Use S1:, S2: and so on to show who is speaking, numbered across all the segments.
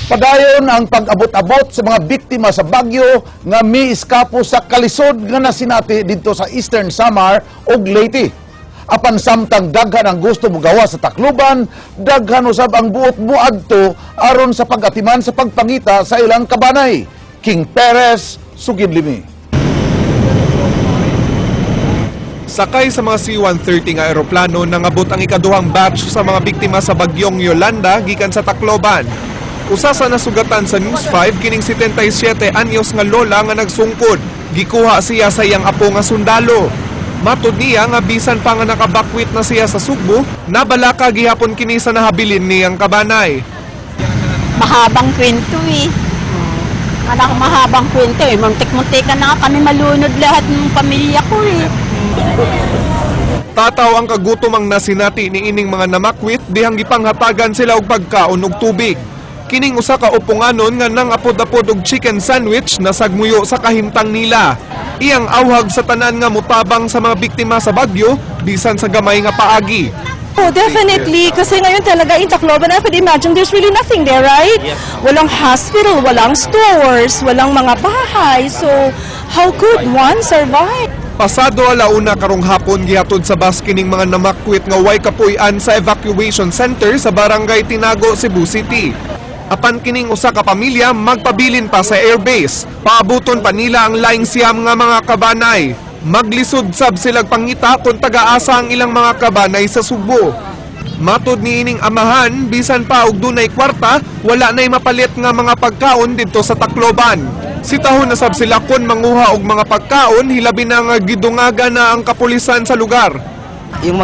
S1: Padayon ang pag-abot-abot sa mga biktima sa bagyo nga miiskapo sa kalisod nga nasinati didto sa Eastern Samar ug Leyte. Apan samtang daghan ang gusto mogawas sa Tacloban, daghan usab ang buot moadto aron sa pag-atiman sa pagpangita sa ilang kabanay. King Perez, sugid limi.
S2: Sakay sa mga C-130 nga eroplano, nangabot ang ikaduhang batch sa mga biktima sa bagyong Yolanda gikan sa Tacloban. Usa sa nasugatan sa News 5 kining 77 anyos nga lola nga nagsungkod. Gikuha siya sa iyang apo nga sundalo. Matod niya nga bisan pa nga nakabakwit na siya sa Sugbo, nabalaka gihapon kini sa nahabilin niyang kabanay.
S3: Mahabang kwento eh. Anak, mahabang kwento eh. Muntik-muntikan na nga kami malunod lahat ng pamilya ko eh.
S2: Tataw ang kagutom ang nasinati ni ining mga namakwit dihang gipanghatagan sila og pagkaon ug tubig. Kining usa ka uponganon nga nangapod-apod og chicken sandwich na sagmuyo sa kahimtang nila. Iyang awhag sa tanan nga mutabang sa mga biktima sa bagyo bisan sa gamay nga paagi.
S4: Oh, definitely. Kasi ngayon talaga in Tacloban, I could imagine there's really nothing there, right? Walang hospital, walang stores, walang mga bahay. So, how could one survive?
S2: Pasado alauna karong hapon, gihatod sa bus kining mga namakwit nga way kapuy-an sa evacuation center sa Barangay Tinago, Cebu City. Apan kining usa ka pamilya magpabilin pa sa airbase. Paabuton pa nila ang laing 9 nga mga kabanay. Maglisod sab silag pangita kung taga-asa ang ilang mga kabanay sa Sugbo. Matod ni ining amahan, bisan pa og dunay kwarta, wala na'y mapalit nga mga pagkaon didto sa Tacloban. Sitahon na sab sila kon manguha og mga pagkaon, hilabi na nga gidungaga na ang kapulisan sa lugar.
S5: Yung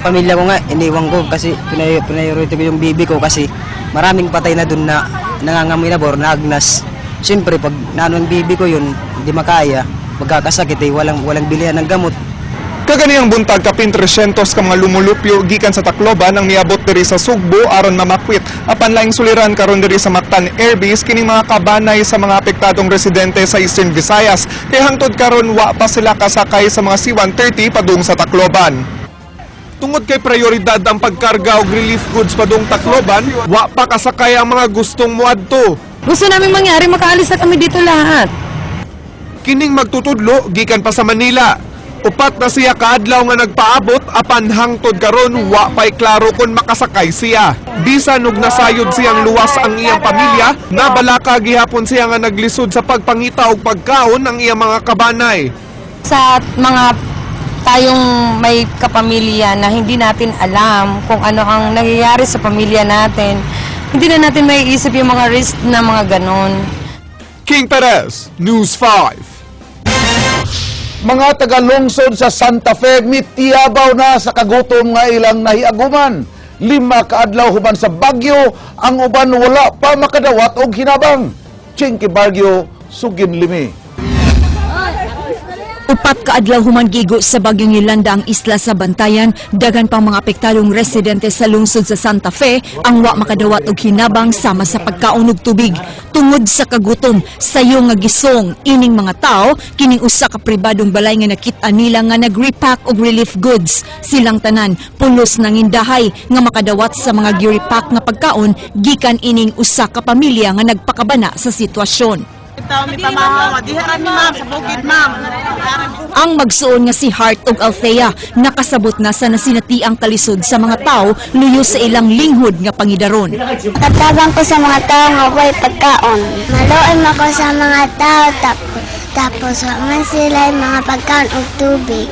S5: pamilya ko nga, iniwan ko kasi priority ko yung bibi ko kasi maraming patay na dun na nangangamoy na bor, na agnas. Siyempre, pag naano ang bibi ko yun, hindi makaya, magkakasakit eh, walang bilihan ng gamot.
S2: Kaganiyang buntag, kapin 300 ka mga lumulupyo gikan sa Tacloban ang niabot diri sa Sugbo aron mamakwit. Apan laing suliran karon diri sa Mactan Air Base kining mga kabanay sa mga apektadong residente sa Eastern Visayas. Kay hangtod karon wa pa sila kasakay sa mga C-130 padung sa Tacloban. Tungod kay prioridad ang pagkarga og relief goods padung Tacloban, wa pa kasakay ang mga gustong moadto.
S6: Gusto namin mangyari, makaalis na kami dito lahat.
S2: Kining magtutudlo gikan pa sa Manila. 4 na siya kaadlaw nga nagpaabot apan hangtod karon wa pay klaro kung makasakay siya. Bisan og nasayod siyang luwas ang iyang pamilya, nabalaka gihapon siya nga naglisod sa pagpangita og pagkaon ang iyang mga kabanay.
S6: Sa mga tayong may kapamilya na hindi natin alam kung ano ang nangyayari sa pamilya natin, hindi na natin maiisip yung mga risk na mga ganon.
S2: King Perez, News 5.
S1: Mga taga-lungsod sa Santa Fe mitiyabaw na sa kagutom nga ilang nahiaguman. 5 ka adlaw human sa bagyo, ang uban wala pa makadawat og hinabang. Chinky Bargio, sugin limi.
S7: 4 ka adlaw human gigo sa bagyong Yolanda ang isla sa Bantayan, daghan pang mga apektadong residente sa lungsod sa Santa Fe ang wa makadawat og hinabang sama sa pagkaon ug tubig. Tungod sa kagutom, sayo nga gisong ining mga tao kining usa ka pribadong balay nga nakit-an nila nga nag-repack og relief goods. Silang tanan pulos nangindahay nga makadawat sa mga gi-repack nga pagkaon gikan ining usa ka pamilya nga nagpakabana sa sitwasyon. Ang magsuon nga si Hart ug Althea nakasabot na sa nasinatiang kalisod sa mga tao luyo sa ilang linghod nga pangidaron.
S8: Katabang ko sa mga tao nga way pagkaon. Maluoy man ko sa mga tao tapos wa man sila mga pagkaon og tubig.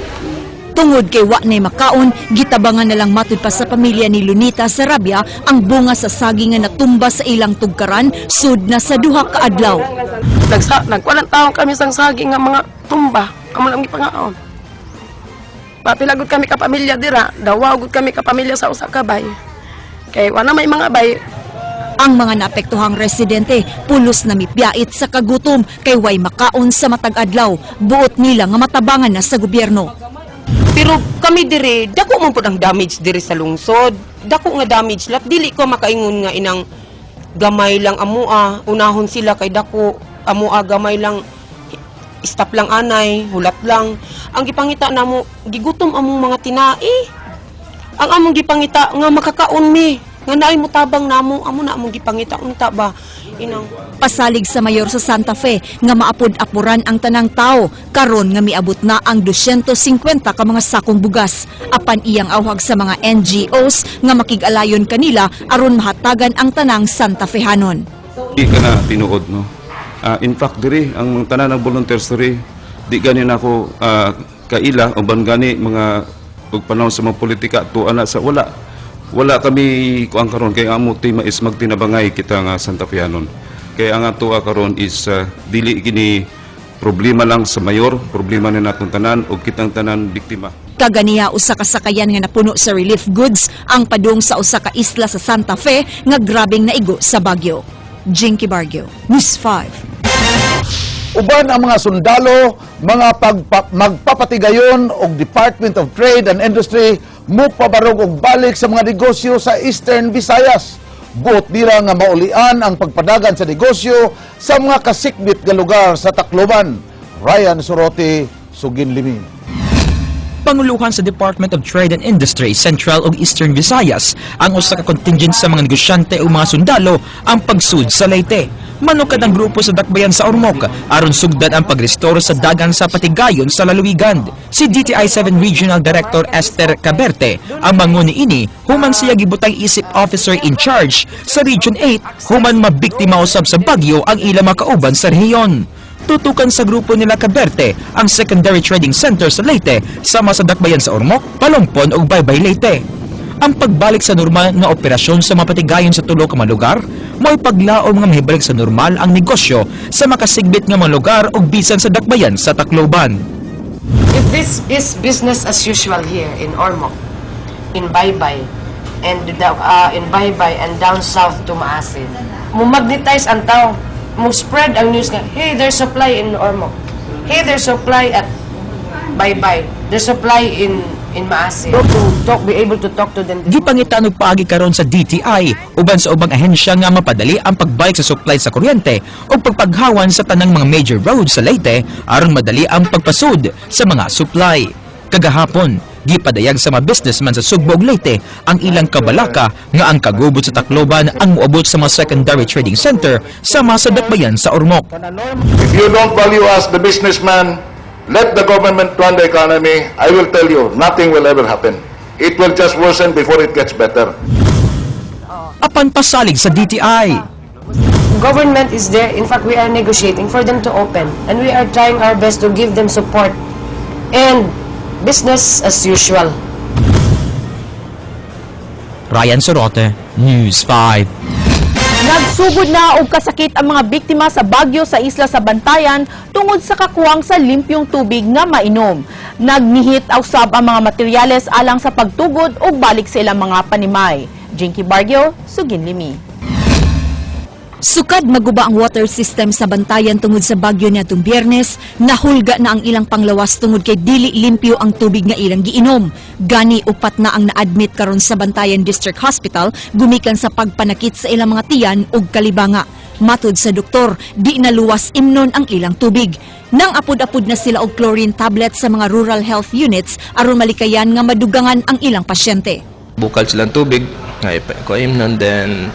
S7: Tungod kay wa nay makaon, gitabangan na lang matud pa sa pamilya ni Lunita Sarabia ang bunga sa saging nga natumba sa ilang tugkaran sud na sa 2 ka adlaw.
S9: Nagkuha taon kami sang saging nga mga tumba, amo lang gipangaon. Papilagod kami ka pamilya dira, dawagod kami ka pamilya sa usa ka bay. Kay wala may mga bay.
S7: Ang mga naapektuhang residente pulos na mipyait sa kagutom kay way makaon sa matag adlaw. Buot nila nga matabangan na sa gobyerno.
S10: Pero kami dire, dako man pud ang damage dire sa lungsod. Dako nga damage lat dili ko makaingon nga inang gamay lang amua, unahon sila kay dako amua gamay lang, stop lang anay, hulat lang. Ang gipangita namo, gigutom among mga tinai. Ang among gipangita nga makakaon mi. Nga naay mo tabang namo, amo na among gipangita unta ba inang.
S7: Pasalig sa mayor sa Santa Fe nga maapod-apuran ang tanang tao karon nga miabot na ang 250 ka mga sakong bugas, apan iyang awhag sa mga NGOs nga makig-alayon kanila aron mahatagan ang tanang Santa Fehanon.
S11: Di ka na tinuod, no. In fact, diri ang tanan ng volunteers diri, di gani nako kaila uban gani mga ug panahon sa mga politika tuwa na sa wala. Wala kami kuang karon kay ang amo tema is magtinabangay kita nga Santa Fehanon. Kaya ang atoa karon is dili kini problema lang sa mayor, problema ni natong tanan ug kitang tanan biktima.
S7: Kaganiya, usa ka sakayan nga napuno sa relief goods ang padung sa usa ka isla sa Santa Fe nga grabeng naigo sa bagyo. Jinky Barrio, News 5.
S1: Uban ang mga sundalo, mga magpapatigayon og Department of Trade and Industry mupabarog og balik sa mga negosyo sa Eastern Visayas. Buot dira nga maulian ang pagpadagan sa negosyo sa mga kasikbit nga lugar sa Tacloban. Ryan Sorote, Sugin Limi.
S12: Panguluhan sa Department of Trade and Industry, Central ug Eastern Visayas, ang usa ka contingent sa mga negosyante ug mga sundalo ang pagsud sa Leyte. Manukad ang grupo sa dakbayan sa Ormoc aron sugdan ang pagrestoro sa dagan sa patigayon sa lalawigan. Si DTI 7 Regional Director Esther Caberte ang manguni ini human siya gibutang isip officer in charge sa Region 8 human mabiktima usab sa bagyo ang ilang makauban sa rehiyon. Tutukan sa grupo nila Caberte ang secondary trading center sa Leyte sama sa dakbayan sa Ormoc, Palompon ug Baybay, Leyte. Ang pagbalik sa normal nga operasyon sa mapatigayon sa tulo ka mga lugar, mo'y paglaom nga mahibalik sa normal ang negosyo sa makasigbit nga mga lugar ug bisan sa dakbayan sa Tacloban.
S13: If this is business as usual here in Ormoc, in Baybay, and in Baybay and down south to Maasin, mo magnetize ang tao, mo spread ang news nga, "Hey, there's supply in Ormoc. Hey, there's supply at Baybay. There's supply in Maasin." To talk, be able to talk to them.
S12: Gipangitan og paagi karon sa DTI uban sa ubang ahensya nga mapadali ang pagbalik sa supply sa kuryente ug pagpaghawan sa tanang mga major roads sa Leyte aron madali ang pagpasud sa mga supply. Kagahapon, gipadayag sa mga businessman sa Sugbo ug Leyte ang ilang kabalaka nga ang kagubot sa Tacloban ang moabot sa mga secondary trading center sama sa dakbayan sa Ormoc.
S14: If you don't value us, the businessman, let the government run the economy. I will tell you, nothing will ever happen. It will just worsen before it gets better.
S12: Apan pasalig sa DTI,
S13: Government is there. In fact, we are negotiating for them to open. And we are trying our best to give them support. And business as usual.
S12: Ryan Sorote, News 5.
S15: Nagsugod na og kasakit ang mga biktima sa bagyo sa isla sa Bantayan tungod sa kakuwang sa limpyong tubig nga mainom. Nagnihit usab ang mga materyales alang sa pagtugod ug balik sa ilang mga panimay. Jinky Barrio, Sugin Limi.
S7: Sukad maguba ang water system sa Bantayan tungod sa bagyo niadtong Biyernes, nahulga na ang ilang panglawas tungod kay dili limpyo ang tubig nga ilang giinom. Gani upat na ang na-admit karon sa Bantayan District Hospital gumikan sa pagpanakit sa ilang mga tiyan ug kalibanga. Matud sa doktor, di na luwas imnon ang ilang tubig. Nang apod-apod na sila og chlorine tablets sa mga rural health units aron malikayan nga madugangan ang ilang pasyente.
S16: Bukal silang tubig nga ipaimnon, then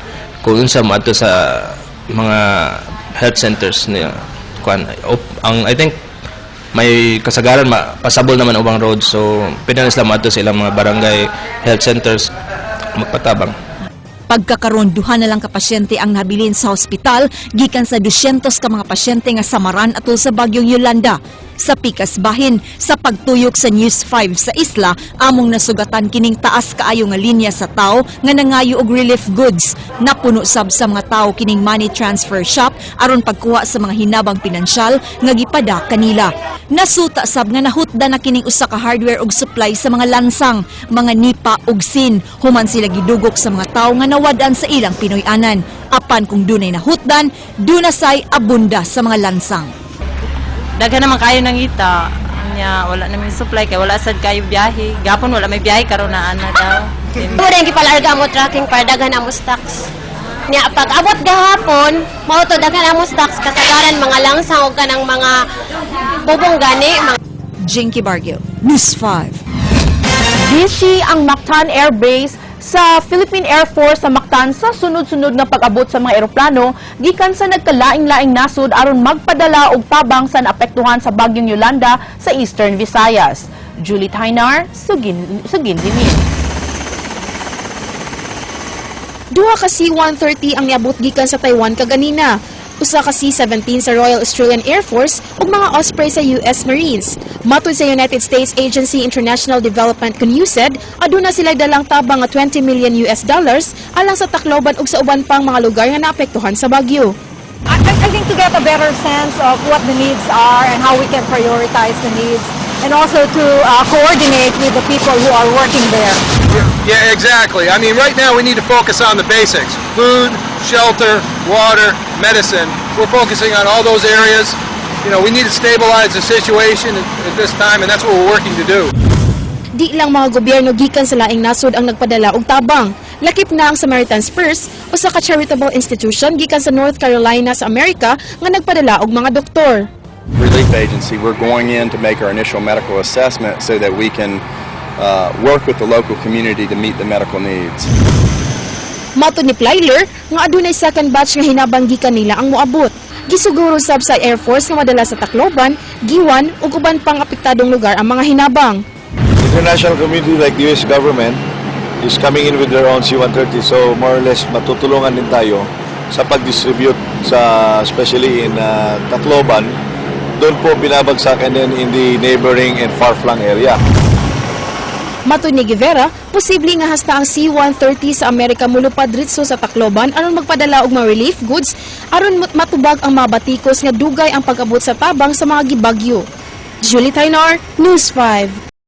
S16: kung unsa moadto sa mga health centers niya kuan ang I think may kasagaran ma pasabol naman ubang road, so pwede na sila moadto sa ilang mga barangay health centers magpatabang.
S7: Pagkakaron, duha na lang ka pasyente ang nabilin sa ospital gikan sa 200 ka mga pasyente nga samaran atol sa bagyong Yolanda. Sa pikas bahin, sa pagtuyok sa News 5 sa isla, among nasugatan kining taas kaayo nga linya sa tao nga nangayo og relief goods. Napuno sab sa mga tao kining money transfer shop aron pagkuha sa mga hinabang pinansyal nga gipada kanila. Nasuta sab nga nahutda na kining usa ka hardware og supply sa mga lansang, mga nipa ug sin, human sila gidugok sa mga tao nga nawad-an sa ilang Pinoy-anan. Apan kung dunay nahutdan, duna say abunda sa mga lansang.
S17: Daghan naman kayo nangita. Nya wala na may supply kay wala sad kayo biyahe. Gapon wala may biyahe, karon na ana daw.
S18: Mo rin gipalarga mo tracking para daghan amo stocks. Nya pag abot gahapon, mao to daghan amo stocks, kasagaran mga langsang og kanang mga bubong gani. Mga
S7: Jinky Barrio, News 5.
S15: Busy ang Mactan Air Base Sa Philippine Air Force sa Mactan sa sunod-sunod nga pag-abot sa mga eroplano gikan sa nagkalaing-laing nasod aron magpadala og tabang sa naapektuhan sa bagyong Yolanda sa Eastern Visayas. Julie Tainar, Sugin, Sugin Dimin.
S4: Duha ka C-130 ang niabot gikan sa Taiwan kaganina. Usa ka C-17 sa Royal Australian Air Force ug mga Osprey sa US Marines. Matud sa United States Agency International Development kon USAID, aduna sila dalang tabang nga US$20 million alang sa Tacloban ug sa uban pang mga lugar nga naapektuhan sa bagyo.
S19: I think to get a better sense of what the needs are and how we can prioritize the needs, and also to coordinate with the people who are working there.
S20: Yeah, exactly. I mean, right now we need to focus on the basics: food, shelter, water, medicine. We're focusing on all those areas. We need to stabilize the situation at this time, and that's what we're working to do.
S4: Di lang mga gobyerno gikan sa laing nasod ang nagpadala og tabang. Lakip na ang Samaritan's Purse, usa ka charitable institution gikan sa North Carolina sa Amerika nga nagpadala og mga doktor.
S21: Relief agency, we're going in to make our initial medical assessment so that we can work with the local community to meet the medical needs.
S4: Matod ni Plyler nga adunay second batch nga hinabang gikan nila ang moabot. Gisiguro sab sa Air Force nga madala sa Tacloban, Guiuan ug uban pang apektadong lugar ang mga hinabang.
S22: International community like the US government is coming in with their own C-130, so more or less matutulungan din tayo sa pag-distribute sa, especially in Tacloban. Doon po binabagsak and then in the neighboring and far-flung area.
S4: Matod ni Guevara, posible nga hasta ang C-130 sa Amerika mulupad ritso sa Tacloban aron magpadala og mga relief goods aron matubag ang mga batikos nga dugay ang pag-abot sa tabang sa mga gibagyo. Julie Tainar, News 5.